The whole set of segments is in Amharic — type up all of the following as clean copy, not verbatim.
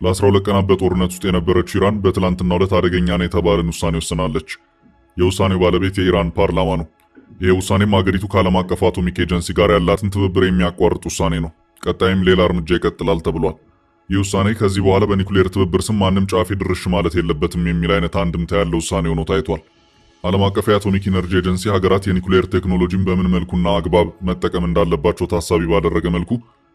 ለ12 ቀናት በጦርነት ውስጥ የነበረችው ኢራን በትላንትናው ዕለት አደገኛ ነው የተባለን ውሳኔ ወስናለች። የውሳኔው ባለቤት የኢራን ፓርላማ ነው። ይህ ውሳኔም አገሪቱ ከዓለም አቀፉ አቶሚክ ኤጀንሲ ጋር ያላትን ትብብር የሚያቋርጥ ውሳኔ ነው። ቀጣይም ሌላ እርምጃ ይቀጥላል ተብሏል። ይህ ውሳኔ ከዚህ በኋላ በኒውክሌር ትብብር ስም ማንም ጫፌ ድርሽ ማለት የለበትም የሚል አይነት አንድምታ ያለው ውሳኔ ሆኖ ታይቷል። ዓለም አቀፍ የአቶሚክ ኢነርጂ ኤጀንሲ ሀገራት የኒውክሌር ቴክኖሎጂን በምን መልኩና አግባብ መጠቀም እንዳለባቸው ታሳቢ ባደረገ መልኩ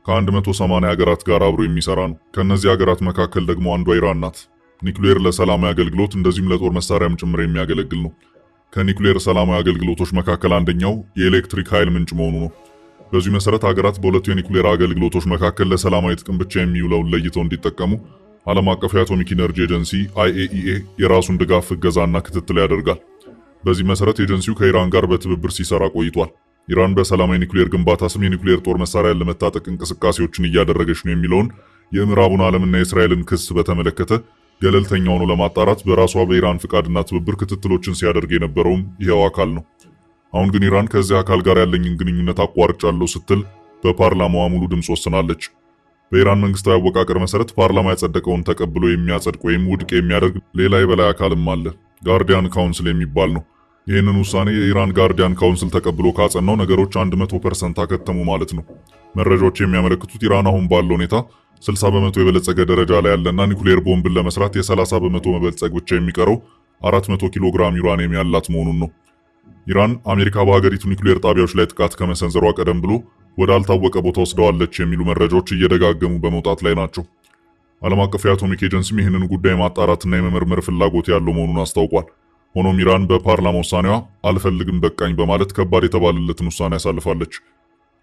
ከ180 ሀገራት ጋር አብሮ የሚሰራ ነው። ከእነዚህ ሀገራት መካከል ደግሞ አንዷ ኢራን ናት። ኒውክሌር ለሰላማዊ አገልግሎት እንደዚሁም ለጦር መሳሪያም ጭምር የሚያገለግል ነው። ከኒውክሌር ሰላማዊ አገልግሎቶች መካከል አንደኛው የኤሌክትሪክ ኃይል ምንጭ መሆኑ ነው። በዚሁ መሰረት ሀገራት በሁለቱ የኒውክሌር አገልግሎቶች መካከል ለሰላማዊ ጥቅም ብቻ የሚውለውን ለይተው እንዲጠቀሙ ዓለም አቀፍ የአቶሚክ ኢነርጂ ኤጀንሲ IAEA የራሱን ድጋፍ፣ እገዛና ክትትል ያደርጋል። በዚህ መሰረት ኤጀንሲው ከኢራን ጋር በትብብር ሲሰራ ቆይቷል። ኢራን በሰላማዊ ኒውክሌር ግንባታ ስም የኒውክሌር ጦር መሳሪያን ለመታጠቅ እንቅስቃሴዎችን እያደረገች ነው የሚለውን የምዕራቡን ዓለምና የእስራኤልን ክስ በተመለከተ ገለልተኛ ሆኖ ለማጣራት በራሷ በኢራን ፍቃድና ትብብር ክትትሎችን ሲያደርግ የነበረውም ይኸው አካል ነው። አሁን ግን ኢራን ከዚህ አካል ጋር ያለኝን ግንኙነት አቋርጫለሁ ስትል በፓርላማዋ ሙሉ ድምፅ ወስናለች። በኢራን መንግስታዊ አወቃቀር መሰረት ፓርላማ ያጸደቀውን ተቀብሎ የሚያጸድቅ ወይም ውድቅ የሚያደርግ ሌላ የበላይ አካልም አለ። Guardian Council የሚባል ነው። ይህንን ውሳኔ የኢራን Guardian Council ተቀብሎ ካጸናው ነገሮች 100% አከተሙ ማለት ነው። መረጃዎች የሚያመለክቱት ኢራን አሁን ባለው ሁኔታ 60% የበለጸገ ደረጃ ላይ ያለና ኒውክሌር ቦምብን ለመስራት የ30% መበልጸግ ብቻ የሚቀረው 400 ኪሎ ግራም ዩራኒየም ያላት መሆኑን ነው። ኢራን አሜሪካ በሀገሪቱ ኒውክሌር ጣቢያዎች ላይ ጥቃት ከመሰንዘሯ ቀደም ብሎ ወደ አልታወቀ ቦታ ወስደዋለች የሚሉ መረጃዎች እየደጋገሙ በመውጣት ላይ ናቸው። ዓለም አቀፍ የአቶሚክ ኤጀንሲም ይህንን ጉዳይ ማጣራትና የመመርመር ፍላጎት ያለው መሆኑን አስታውቋል። ሆኖም ኢራን በፓርላማ ውሳኔዋ አልፈልግም በቃኝ በማለት ከባድ የተባለለትን ውሳኔ ያሳልፋለች።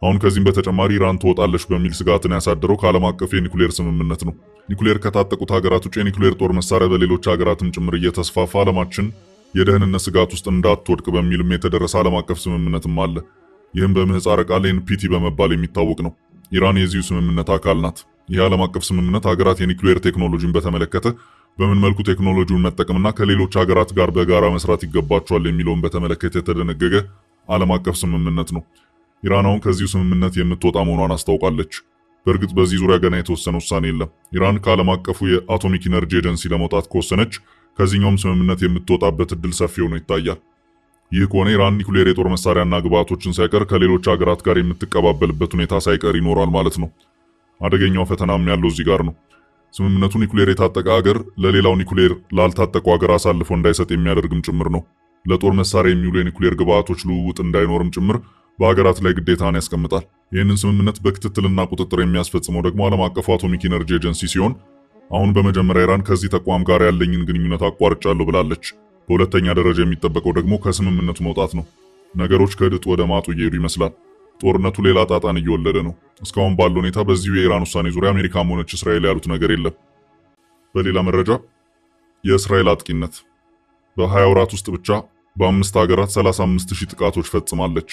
አሁን ከዚህም በተጨማሪ ኢራን ትወጣለች በሚል ስጋትን ያሳደረው ከዓለም አቀፍ የኒውክሌር ስምምነት ነው። ኒውክሌር ከታጠቁት ሀገራት ውጭ የኒውክሌር ጦር መሳሪያ በሌሎች ሀገራትም ጭምር እየተስፋፋ ዓለማችን የደህንነት ስጋት ውስጥ እንዳትወድቅ በሚልም የተደረሰ ዓለም አቀፍ ስምምነትም አለ። ይህም በምህጻረ ቃል NPT በመባል የሚታወቅ ነው። ኢራን የዚሁ ስምምነት አካል ናት። ይህ ዓለም አቀፍ ስምምነት ሀገራት የኒውክሌር ቴክኖሎጂን በተመለከተ በምን መልኩ ቴክኖሎጂውን መጠቀምና ከሌሎች ሀገራት ጋር በጋራ መስራት ይገባቸዋል የሚለውን በተመለከተ የተደነገገ ዓለም አቀፍ ስምምነት ነው። ኢራን አሁን ከዚሁ ስምምነት የምትወጣ መሆኗን አስታውቃለች። በእርግጥ በዚህ ዙሪያ ገና የተወሰነ ውሳኔ የለም። ኢራን ከዓለም አቀፉ የአቶሚክ ኢነርጂ ኤጀንሲ ለመውጣት ከወሰነች ከዚህኛውም ስምምነት የምትወጣበት እድል ሰፊ ሆኖ ይታያል። ይህ ከሆነ ኢራን ኒውክሌር የጦር መሳሪያና ግብዓቶችን ሳይቀር ከሌሎች ሀገራት ጋር የምትቀባበልበት ሁኔታ ሳይቀር ይኖራል ማለት ነው። አደገኛው ፈተናም ያለው እዚህ ጋር ነው። ስምምነቱ ኒውክሌር የታጠቀ ሀገር ለሌላው ኒውክሌር ላልታጠቀው ሀገር አሳልፎ እንዳይሰጥ የሚያደርግም ጭምር ነው። ለጦር መሳሪያ የሚውሉ የኒውክሌር ግብዓቶች ልውውጥ እንዳይኖርም ጭምር በሀገራት ላይ ግዴታን ያስቀምጣል። ይህንን ስምምነት በክትትልና ቁጥጥር የሚያስፈጽመው ደግሞ ዓለም አቀፉ አቶሚክ ኢነርጂ ኤጀንሲ ሲሆን አሁን በመጀመሪያ ኢራን ከዚህ ተቋም ጋር ያለኝን ግንኙነት አቋርጫለሁ ብላለች። በሁለተኛ ደረጃ የሚጠበቀው ደግሞ ከስምምነቱ መውጣት ነው። ነገሮች ከድጡ ወደ ማጡ እየሄዱ ይመስላል። ጦርነቱ ሌላ ጣጣን እየወለደ ነው። እስካሁን ባለው ሁኔታ በዚሁ የኢራን ውሳኔ ዙሪያ አሜሪካም ሆነች እስራኤል ያሉት ነገር የለም። በሌላ መረጃ የእስራኤል አጥቂነት በ20 ወራት ውስጥ ብቻ በአምስት ሀገራት 35,000 ጥቃቶች ፈጽማለች።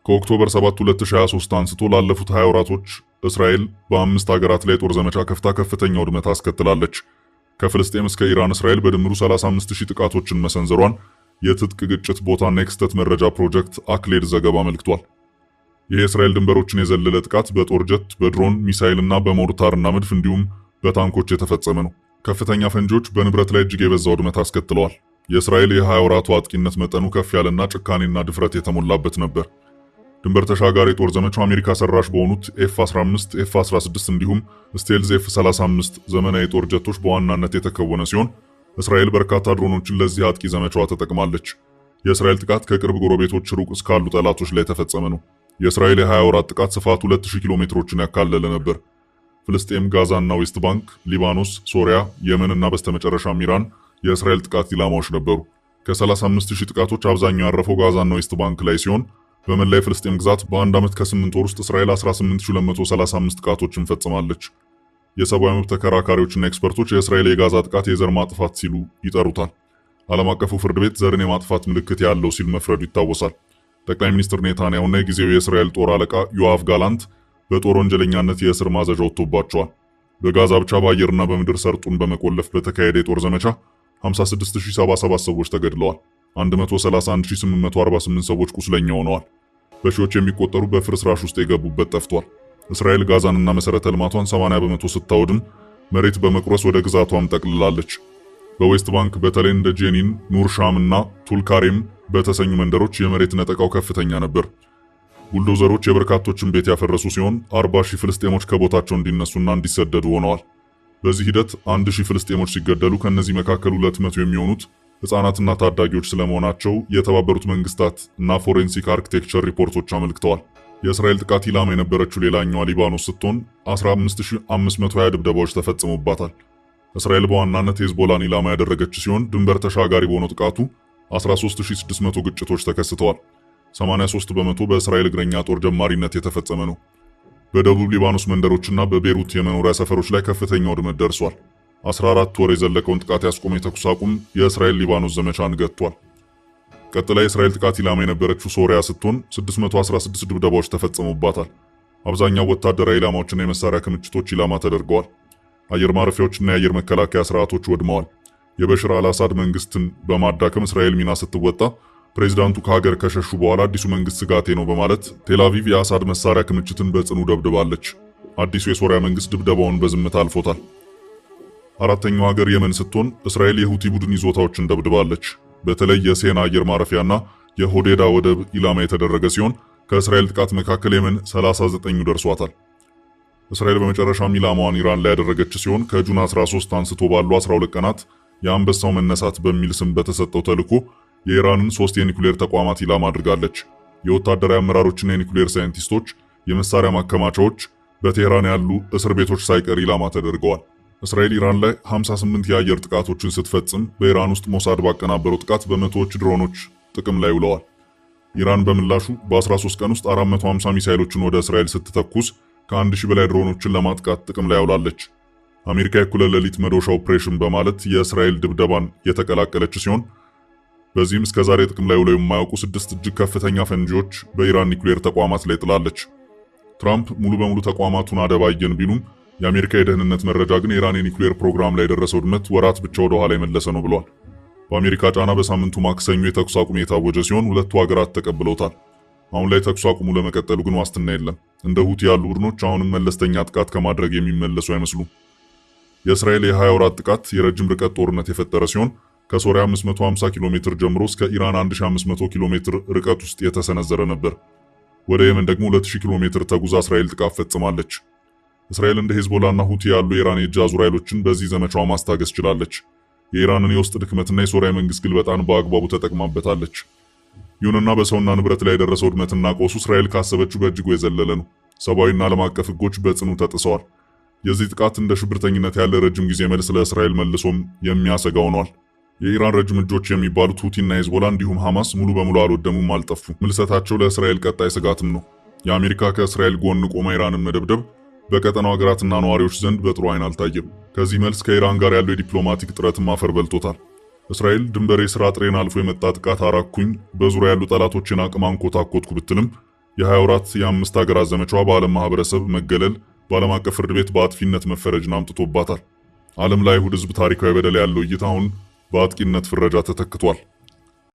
ከ October 7 2023 አንስቶ ላለፉት 20 ወራቶች እስራኤል በአምስት ሀገራት ላይ ጦር ዘመቻ ከፍታ ከፍተኛ ውድመት አስከትላለች። ከፍልስጤም እስከ ኢራን እስራኤል በድምሩ 35,000 ጥቃቶችን መሰንዘሯን የትጥቅ ግጭት ቦታና የክስተት መረጃ ፕሮጀክት አክሌድ ዘገባ አመልክቷል። ይህ የእስራኤል ድንበሮችን የዘለለ ጥቃት በጦር ጀት፣ በድሮን ሚሳይልና በሞርታርና መድፍ እንዲሁም በታንኮች የተፈጸመ ነው። ከፍተኛ ፈንጂዎች በንብረት ላይ እጅግ የበዛ ውድመት አስከትለዋል። የእስራኤል የ20 ወራቱ አጥቂነት መጠኑ ከፍ ያለና ጭካኔና ድፍረት የተሞላበት ነበር። ድንበር ተሻጋሪ የጦር ዘመቻው አሜሪካ ሰራሽ በሆኑት F 15፣ F 16 እንዲሁም stealth F 35 ዘመናዊ የጦር ጀቶች በዋናነት የተከወነ ሲሆን እስራኤል በርካታ ድሮኖችን ለዚህ አጥቂ ዘመቻዋ ተጠቅማለች። የእስራኤል ጥቃት ከቅርብ ጎረቤቶች ሩቅ እስካሉ ጠላቶች ላይ የተፈጸመ ነው። የእስራኤል የ20 ወራት ጥቃት ስፋት 2000 ኪሎ ሜትሮችን ያካለለ ነበር። ፍልስጤም፣ ጋዛና ዌስት ባንክ፣ ሊባኖስ፣ ሶሪያ፣ የመን እና በስተመጨረሻም ኢራን የእስራኤል ጥቃት ኢላማዎች ነበሩ። ከ35,000 ጥቃቶች አብዛኛው ያረፈው ጋዛና ዌስት ባንክ ላይ ሲሆን በመላ የፍልስጤም ግዛት በአንድ ዓመት ከ8 ወር ውስጥ እስራኤል 18,235 ጥቃቶችን ፈጽማለች። የሰብአዊ መብት ተከራካሪዎችና ኤክስፐርቶች የእስራኤል የጋዛ ጥቃት የዘር ማጥፋት ሲሉ ይጠሩታል። ዓለም አቀፉ ፍርድ ቤት ዘርን የማጥፋት ምልክት ያለው ሲል መፍረዱ ይታወሳል። ጠቅላይ ሚኒስትር ኔታንያሁና የጊዜው የእስራኤል ጦር አለቃ ዮአቭ ጋላንት በጦር ወንጀለኛነት የእስር ማዘዣ ወጥቶባቸዋል። በጋዛ ብቻ በአየርና በምድር ሰርጡን በመቆለፍ በተካሄደ የጦር ዘመቻ 56,077 ሰዎች ተገድለዋል። 131,848 ሰዎች ቁስለኛ ሆነዋል። በሺዎች የሚቆጠሩ በፍርስራሽ ውስጥ የገቡበት ጠፍቷል። እስራኤል ጋዛንና መሰረተ ልማቷን 80% ስታወድም መሬት በመቁረስ ወደ ግዛቷም ጠቅልላለች። በዌስት ባንክ በተለይ እንደ ጄኒን፣ ኑር ሻም እና ቱልካሬም በተሰኙ መንደሮች የመሬት ነጠቃው ከፍተኛ ነበር። ቡልዶዘሮች የበርካቶችን ቤት ያፈረሱ ሲሆን 40,000 ፍልስጤሞች ከቦታቸው እንዲነሱና እንዲሰደዱ ሆነዋል። በዚህ ሂደት 1,000 ፍልስጤሞች ሲገደሉ ከነዚህ መካከል 200 የሚሆኑት ሕፃናትና ታዳጊዎች ስለመሆናቸው የተባበሩት መንግስታት እና ፎሬንሲክ አርክቴክቸር ሪፖርቶች አመልክተዋል። የእስራኤል ጥቃት ኢላማ የነበረችው ሌላኛዋ ሊባኖስ ስትሆን 15,520 ድብደባዎች ተፈጽሞባታል። እስራኤል በዋናነት ሄዝቦላን ኢላማ ያደረገች ሲሆን ድንበር ተሻጋሪ በሆነው ጥቃቱ 13,600 ግጭቶች ተከስተዋል። 83% በእስራኤል እግረኛ ጦር ጀማሪነት የተፈጸመ ነው። በደቡብ ሊባኖስ መንደሮችና በቤሩት የመኖሪያ ሰፈሮች ላይ ከፍተኛ ውድመት ደርሷል። 14 ወር የዘለቀውን ጥቃት ያስቆመ የተኩስ አቁም የእስራኤል ሊባኖስ ዘመቻን ገጥቷል። ቀጥላ የእስራኤል ጥቃት ኢላማ የነበረችው ሶሪያ ስትሆን 616 ድብደባዎች ተፈጽመውባታል። አብዛኛው ወታደራዊ ኢላማዎችና የመሳሪያ ክምችቶች ኢላማ ተደርገዋል። አየር ማረፊያዎችና የአየር መከላከያ ስርዓቶች ወድመዋል። የበሽር አልአሳድ መንግስትን በማዳከም እስራኤል ሚና ስትወጣ ፕሬዝዳንቱ ከሀገር ከሸሹ በኋላ አዲሱ መንግስት ስጋቴ ነው በማለት ቴል አቪቭ የአሳድ መሳሪያ ክምችትን በጽኑ ደብድባለች። አዲሱ የሶሪያ መንግስት ድብደባውን በዝምታ አልፎታል። አራተኛው ሀገር የመን ስትሆን እስራኤል የሁቲ ቡድን ይዞታዎችን ደብድባለች። በተለይ የሴና አየር ማረፊያና የሆዴዳ ወደብ ኢላማ የተደረገ ሲሆን ከእስራኤል ጥቃት መካከል የመን 39ኙ ደርሷታል። እስራኤል በመጨረሻም ኢላማዋን ኢራን ላይ ያደረገች ሲሆን ከጁን 13 አንስቶ ባሉ 12 ቀናት የአንበሳው መነሳት በሚል ስም በተሰጠው ተልዕኮ የኢራንን 3 የኒኩሌር ተቋማት ኢላማ አድርጋለች። የወታደራዊ አመራሮችና የኒኩሌር ሳይንቲስቶች፣ የመሳሪያ ማከማቻዎች፣ በቴህራን ያሉ እስር ቤቶች ሳይቀር ኢላማ ተደርገዋል። እስራኤል ኢራን ላይ 58 የአየር ጥቃቶችን ስትፈጽም በኢራን ውስጥ ሞሳድ ባቀናበረው ጥቃት በመቶዎች ድሮኖች ጥቅም ላይ ውለዋል። ኢራን በምላሹ በ13 ቀን ውስጥ 450 ሚሳይሎችን ወደ እስራኤል ስትተኩስ ከ1000 በላይ ድሮኖችን ለማጥቃት ጥቅም ላይ አውላለች። አሜሪካ የእኩለ ሌሊት መዶሻ ኦፕሬሽን በማለት የእስራኤል ድብደባን የተቀላቀለች ሲሆን በዚህም እስከዛሬ ጥቅም ላይ ውለው የማያውቁ 6 እጅግ ከፍተኛ ፈንጂዎች በኢራን ኒኩሌር ተቋማት ላይ ጥላለች። ትራምፕ ሙሉ በሙሉ ተቋማቱን አደባየን ቢሉም የአሜሪካ የደህንነት መረጃ ግን የኢራን የኒኩሌር ፕሮግራም ላይ የደረሰው ውድመት ወራት ብቻ ወደ ኋላ የመለሰ ነው ብሏል። በአሜሪካ ጫና በሳምንቱ ማክሰኞ የተኩስ አቁም የታወጀ ሲሆን ሁለቱ ሀገራት ተቀብለውታል። አሁን ላይ ተኩስ አቁሙ ለመቀጠሉ ግን ዋስትና የለም። እንደ ሁቲ ያሉ ቡድኖች አሁንም መለስተኛ ጥቃት ከማድረግ የሚመለሱ አይመስሉም። የእስራኤል የ20 ወራት ጥቃት የረጅም ርቀት ጦርነት የፈጠረ ሲሆን ከሶሪያ 550 ኪሎ ሜትር ጀምሮ እስከ ኢራን 1500 ኪሎ ሜትር ርቀት ውስጥ የተሰነዘረ ነበር። ወደ የመን ደግሞ 2000 ኪሎ ሜትር ተጉዛ እስራኤል ጥቃት ፈጽማለች። እስራኤል እንደ ሄዝቦላና ሁቲ ያሉ የኢራን የእጅ አዙር ኃይሎችን በዚህ ዘመቻዋ ማስታገስ ችላለች። የኢራንን የውስጥ ድክመትና የሶሪያ መንግስት ግልበጣን በአግባቡ ተጠቅማበታለች። ይሁንና በሰውና ንብረት ላይ የደረሰው ውድመትና ቀውሱ እስራኤል ካሰበችው በእጅጉ የዘለለ ነው። ሰብአዊና ዓለም አቀፍ ሕጎች በጽኑ ተጥሰዋል። የዚህ ጥቃት እንደ ሽብርተኝነት ያለ ረጅም ጊዜ መልስ ለእስራኤል መልሶም የሚያሰጋ ሆኗል። የኢራን ረጅም እጆች የሚባሉት ሁቲና ሄዝቦላ እንዲሁም ሐማስ ሙሉ በሙሉ አልወደሙም፣ አልጠፉም። ምልሰታቸው ለእስራኤል ቀጣይ ስጋትም ነው። የአሜሪካ ከእስራኤል ጎን ቆማ ኢራንን መደብደብ በቀጠናው ሀገራትና ነዋሪዎች ዘንድ በጥሩ አይን አልታየም። ከዚህ መልስ ከኢራን ጋር ያለው የዲፕሎማቲክ ጥረትም አፈር በልቶታል። እስራኤል ድንበር የስራ ጥሬን አልፎ የመጣ ጥቃት አራኩኝ፣ በዙሪያ ያሉ ጠላቶችን አቅም አንኮታኮትኩ ብትልም የ20 ወራት የአምስት ሀገራት ዘመቻዋ በዓለም ማህበረሰብ መገለል፣ በዓለም አቀፍ ፍርድ ቤት በአጥፊነት መፈረጅን አምጥቶባታል። ዓለም ላይ አይሁድ ሕዝብ ታሪካዊ በደል ያለው እይታ አሁን በአጥቂነት ፍረጃ ተተክቷል።